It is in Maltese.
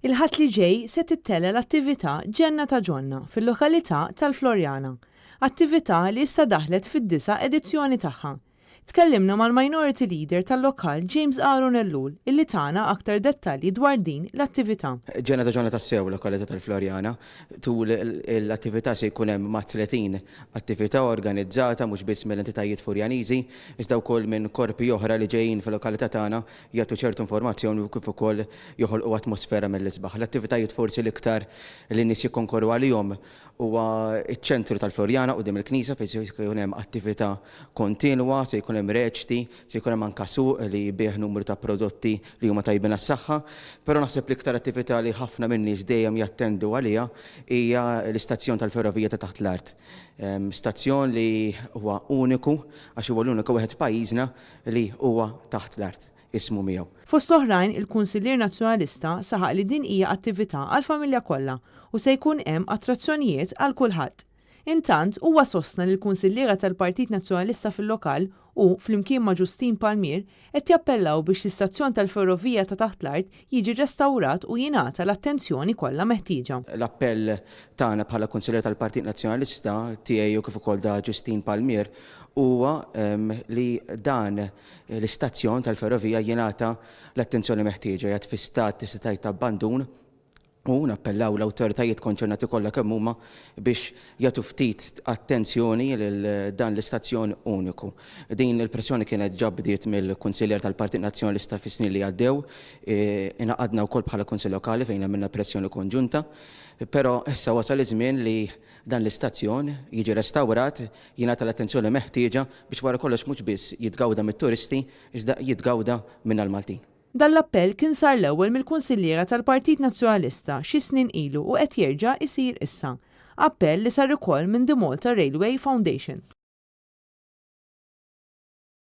Il-Ħadd li ġej se tittella' l-attività Ġenna ta' Ġonna fil-lokalità tal-Floriana. Attività li issa daħlet fid-disa' edizzjoni tagħha. Tkellimna mal-Minority Leader tal-lokal James Aaron Ellul illi tana aktar dettalji dwar din l-attività. Ġenna ta' Ġonna tassew lokalità tal-Floriana. Tul l-attività se jkun hemm mat-30 attività organizzata mhux biss mill-entitajiet Furjaniżi iżda wkoll minn korpi oħra li ġejjin fil-lokalità tagħna jagħtu ċertu informazzjoni u kif ukoll joħolqu atmosfera mill-isbaħ. L-attivitajiet forsi l-iktar li n-nies jikkonkorru għalihom huwa ċ-ċentru tal-Floriana quddiem il-knisja fejn se jkun hemm attività kontinwa, se jkun hemm reċti, se jkun hemm anke suq li jbigħ numru ta' prodotti li huma tajbin għas-saħħa. Però naħseb l-iktar attività li ħafna min-nies dejjem jattendu għaliha hija l-istazzjon tal-ferrovija ta' taħt l-art. Stazzjon li huwa uniku għax huwa l-uniku wieħed f'pajjiżna li huwa taħt l-art, ismu miegħu. Fost oħrajn, il-Kunsillier Nazzjonalista saħaq li din hija attività għall-familja kollha u se jkun hemm attrazzjonijiet għal kulħadd. Intant, huwa sostna li l-Kunsilliera tal-Partit Nazzjonalista fil-lokal u, flimkien ma' Justine Palmier, qed jappellaw biex l-istazzjon tal-ferrovija ta' taħt l-art jiġi rrestawrat u jingħata l-attenzjoni kollha meħtieġa. L-appell tagħna bħala Kunsilliera tal-Partit Nazzjonalista, tiegħi u kif ukoll ta' Justine Palmier, huwa li dan l-istazzjon tal-ferrovija jingħata l-attenzjoni meħtieġa, qiegħed fi stat tista' tgħid ta' abbandun u nappellaw l-awtoritajiet konċernati kollha kemm huma biex jagħtu ftit attenzjoni lil dan l-istazzjon uniku. Din il-pressjoni kienet ġa bdiet mill-Kunsillier tal-Partit Nazzjonalista fis-snin li għaddew, ingħaqadna wkoll bħala Kunsill Lokali fejn għamilna pressjoni konġunta, però issa wasal iż-żmien li dan l-istazzjon jiġi restawrat, jingħata l-attenzjoni meħtieġa biex wara kollox mhux biss jitgawda mit-turisti iżda jitgawda minna l-Maltin. Dan l-appell kien sar l-ewwel mill-Kunsilliera tal-Partit Nazzjonalista xi snin ilu u qed jerġa' jsir issa. Appell li sar ukoll minn The Malta Railway Foundation.